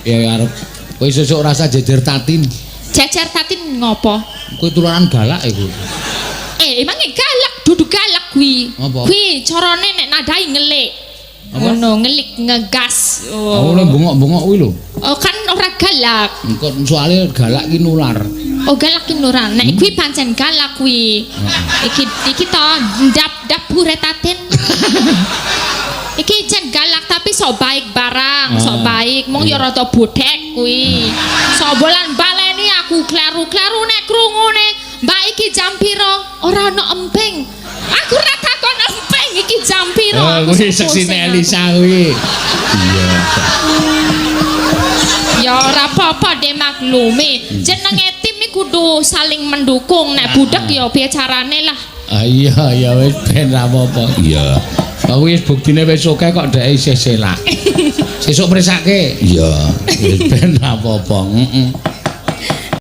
Ya arep kowe sesuk rasa jejer Tatin. Jejer Tatin ngopo? Kowe tularan galak iku. Eh, emangnya galak, dudu galak kuwi. Apa? Kuwi carane nek nadai ngelik. Apa? Ngono, ngelik ngegas. Oh, Oh. lho bengok-bengok kuwi lho. Oh, kan ora galak. Engko soalé galak ki nular. Oh, galak ki nular. Nek kuwi pancen galak kuwi. Iki iki to ndap dapure Tatin. Iki jen galak tapi sok baik barang, sok baik. Mung ya rada budhek kuwi. Sok bolan baleni aku kleru-kleru nek krungune. Mbak, iki jam piro? Ora ono emping. Aku ora takon emping, iki jam piro? Oh, Aku kuwi sok seksine pusing aku. Elisa kuwi. Iya. Ya ora apa-apa deh, maklumi. Jenenge tim iki kudu saling mendukung. Nek budek ya piye carane lah. Ah iya ya wis ben ra apa-apa. Iya. Aku wis buktine wis oke kok dhek isih selak. Sesuk mresake. Iya, wis ben ra apa-apa. Heeh.